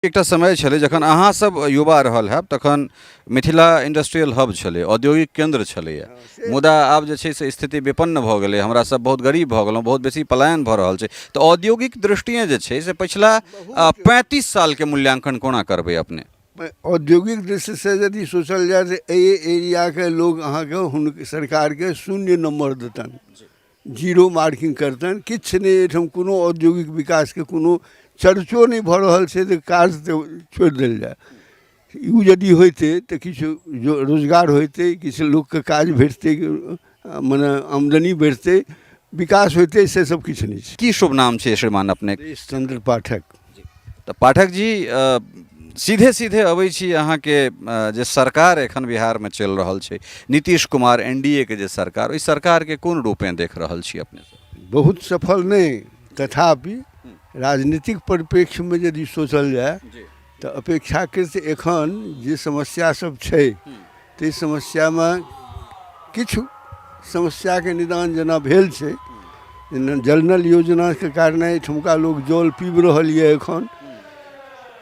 एकटा समय छलै जखन अहाँसभ युवा रहल हैब, तखन मिथिला इंडस्ट्रियल हब छलै, औद्योगिक केन्द्र छलैए। मुदा आब जे छै से स्थिति विपन्न भऽ गेलै, हमरा सब बहुत गरीब भऽ गेलहुँ, बहुत बेसी पलायन भऽ रहल छै। तऽ औद्योगिक दृष्टिए जे छै से पछिला 35 सालके मूल्यांकन कोना करबै अपने? औद्योगिक दृष्टिसँ यदि सोचल जाय तऽ एहि एरियाके लोक अहाँके हुनक सरकारके शून्य नम्बर देतनि, जीरो मार्किंग करतनि। किछु नहि, एहिठाम कोनो औद्योगिक विकासके कोनो चर्चो नहि भऽ रहल छै, तऽ काज तऽ छोड़ि देल जाय। ओ यदि होइतै तऽ किछु रोजगार होइतै, किछु लोकके काज भेटतै, मने आमदनी बढ़ितै, विकास होइतै, से सब किछु नहि छै। की शुभ नाम छै श्रीमान अपने? चंद्र पाठक। तऽ पाठक जी, सीधे सीधे अबै छी अहाँके जे सरकार एखन बिहारमे चलि रहल छै, Nitish Kumar N D A के जे सरकार, ओहि सरकारके कोन रूपेँ देख रहल छी अपने? बहुत सफल नहि, तथापि राजनीतिक परिप्रेक्ष्यमे यदि सोचल जाय तऽ अपेक्षाकृत एखन जे समस्या सब छै ताहि समस्यामे किछु समस्याके निदान जेना भेल छै। जेना जल नल योजनाके कारणे एहिठुमका लोक जल पीबि रहल यऽ एखन।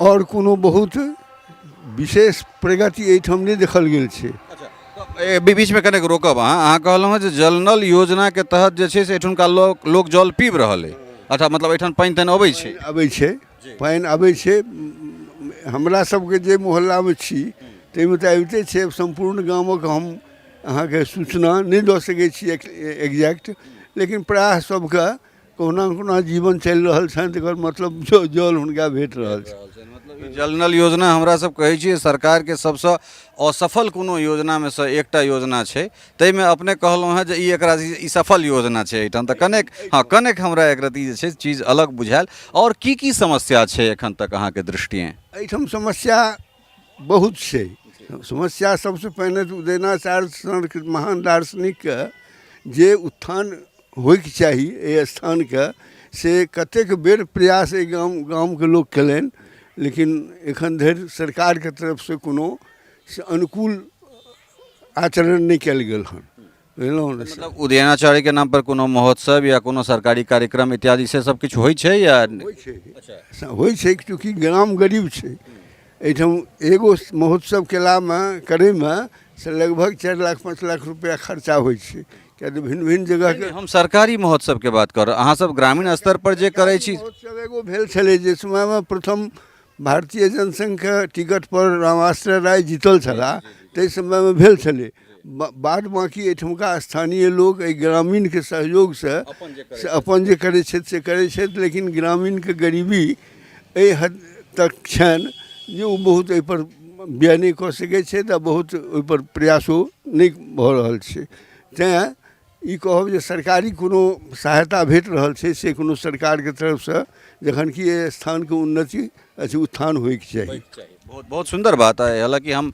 आओर कोनो बहुत विशेष प्रगति एहिठाम नहि देखल गेल छै। बीचमे कनेक रोकब अहाँ। अहाँ कहलहुँ हँ जे जल नल योजनाके तहत जे छै से एहिठुमका लोक जल पीबि रहल अइ। अच्छा, मतलब एहिठाम पानि तानि अबै छै? अबै छै, पानि अबै छै। हमरा सबके जे मोहल्लामे छी ताहिमे तऽ अबिते छै। सम्पूर्ण गामक हम अहाँके सूचना नहि दऽ सकै छी एक्जैक्ट, लेकिन प्रायः सबके कहुना कहुना जीवन चलि रहल छनि, तकर मतलब जल हुनका भेट रहल छै। मतलब जल नल योजना हमरा सब कहै छियै सरकारके सबसँ असफल कोनो योजनामे सँ एकटा योजना छै, ताहिमे अपने कहलहुँ हेँ जे ई एकरा ई सफल योजना छै एहिठाम। तऽ कनेक, हँ, कनेक हमरा एक रत्ती जे छै चीज अलग बुझायल। आओर की की समस्या छै एखन तक अहाँके दृष्टिए? एहिठाम समस्या बहुत छै। समस्या सबसँ पहिने तऽ उदयनाचार्य सन महान दार्शनिकके जे उत्थान होइके चाही एहि स्थानके, से कतेक बेर प्रयास एहि गामके लोक कयलनि, लेकिन एखन धरि सरकारके तरफसँ कोनो से अनुकूल आचरण नहि कयल गेल हन, बुझलहुँ ने? मतलब उदयनाचार्यके नाम पर कोनो महोत्सव या कोनो सरकारी कार्यक्रम इत्यादि से सब किछु होइ छै या? होइ छै, होइ छै। चूँकि ग्राम गरीब छै, एहिठाम एगो महोत्सव केलामे करैमे से लगभग 4 लाख 5 लाख रुपैआ खर्चा होइ छै, किएक तऽ भिन्न भिन्न जगहके। हम सरकारी महोत्सवके बात कर, अहाँ सब ग्रामीण स्तर पर जे करै छी। महोत्सव एगो भेल छलै जे समयमे प्रथम भारतीय जनसङ्घके टिकटपर रामाश्रय राय जीतल छलाह, ताहि समयमे भेल छलै। बाद बाँकी एहिठुमका स्थानीय लोक एहि ग्रामीणके सहयोगसँ से अपन जे करै छथि से करै छथि, लेकिन ग्रामीणके गरीबी एहि हद तक छनि जे ओ बहुत एहिपर व्यय नहि कऽ सकै छथि आ बहुत ओहिपर प्रयासो नहि भऽ रहल छै। तेँ ई कहब जे सरकारी कोनो सहायता भेट रहल छै से कोनो सरकारके तरफसँ, जखन कि एहि स्थानके उन्नति अछि, उत्थान होइके चाही। बहुत बहुत सुन्दर बात अइ। हालाँकि हम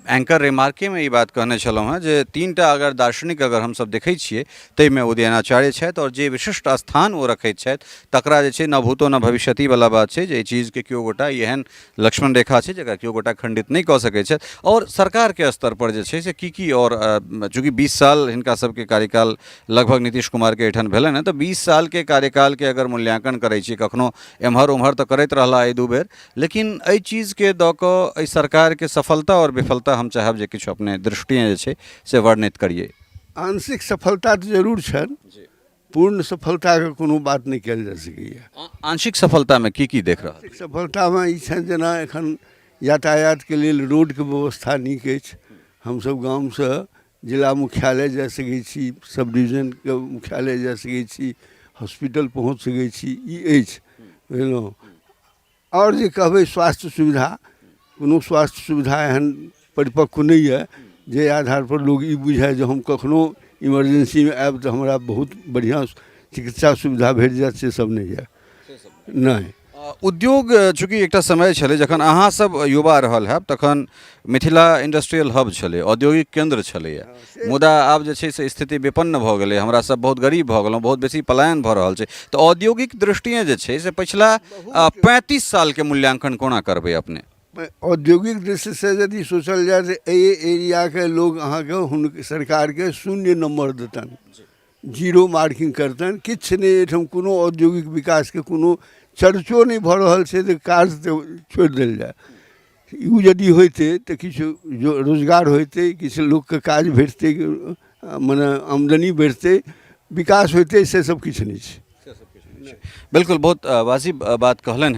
एंकर रिमार्केमे ई बात कहने छलहुँ हेँ जे 3टा अगर दार्शनिक अगर हमसब देखै छियै ताहिमे उदयनाचार्य छथि, आओर जे विशिष्ट स्थान ओ रखैत छथि तकरा जे छै न भूतो न भविष्यति वला बात छै जे एहि चीजके केओ गोटा एहन लक्ष्मण रेखा छै जकरा केओ गोटा खण्डित नहि कऽ सकै छथि। आओर सरकारके स्तरपर जे छै से की की, आओर चूँकि 20 साल हिनका सबके कार्यकाल लगभग नीतीश कुमारके एहिठाम भेलनि हँ, तऽ 20 सालके कार्यकालके अगर मूल्यांकन करै छी, कखनो एम्हर ओम्हर तऽ करैत रहला एहि 2 बेर, लेकिन एहि चीजके दऽ कऽ एहि सरकारके सफलता आओर विफलता हम चाहब जे किछु अपने दृष्टिए जे छै से वर्णित करियै। आंशिक सफलता तऽ जरूर छनि, पूर्ण सफलताके कोनो बात नहि कयल जा सकैए। आंशिक सफलतामे की की देख रहल? आंशिक सफलतामे ई छनि जेना एखन यातायातके लेल रोडके व्यवस्था नीक अछि। हमसभ गामसँ जिला मुख्यालय जा सकै छी, सब डिवीजनके मुख्यालय जा सकै छी, हॉस्पिटल पहुँच सकै छी, ई अछि, बुझलहुँ? आओर जे कहबै स्वास्थ्य सुविधा, कोनो स्वास्थ्य सुविधा एहन परिपक्व नहि यऽ जाहि आधारपर लोक ई बुझए जे हम कखनो इमरजेंसीमे आयब तऽ हमरा बहुत बढ़िआँ चिकित्सा सुविधा भेट जायत, से सब नहि यऽ। नहि। उद्योग, चूँकि एकटा समय छलै जखन अहाँ सब युवा रहल हैब, तखन मिथिला इंडस्ट्रियल हब छलै, औद्योगिक केन्द्र छलैए। मुदा आब जे छै से स्थिति विपन्न भऽ गेलै, हमरा सब बहुत गरीब भऽ गेलहुँ, बहुत बेसी पलायन भऽ रहल छै। तऽ औद्योगिक दृष्टिए जे छै से पछिला 35 सालके मूल्यांकन कोना करबै अपने? औद्योगिक दृष्टिसँ यदि सोचल जाय तऽ एहि एरियाके लोक अहाँके हुनक सरकारके शून्य नम्बर देतनि, जीरो मार्किंग करतनि। किछु नहि, एहिठाम कोनो औद्योगिक विकासके कोनो चर्चो नहि भऽ रहल छै तऽ काज तऽ छोड़ि देल जाए। ओ यदि होइतै तऽ किछु रोजगार होइतै, किछु लोकके काज भेटतै, मने आमदनी बढ़ितै, विकास होइतै, से सब किछु नहि छै। बिल्कुल, बहुत वाजिब बात कहलनि।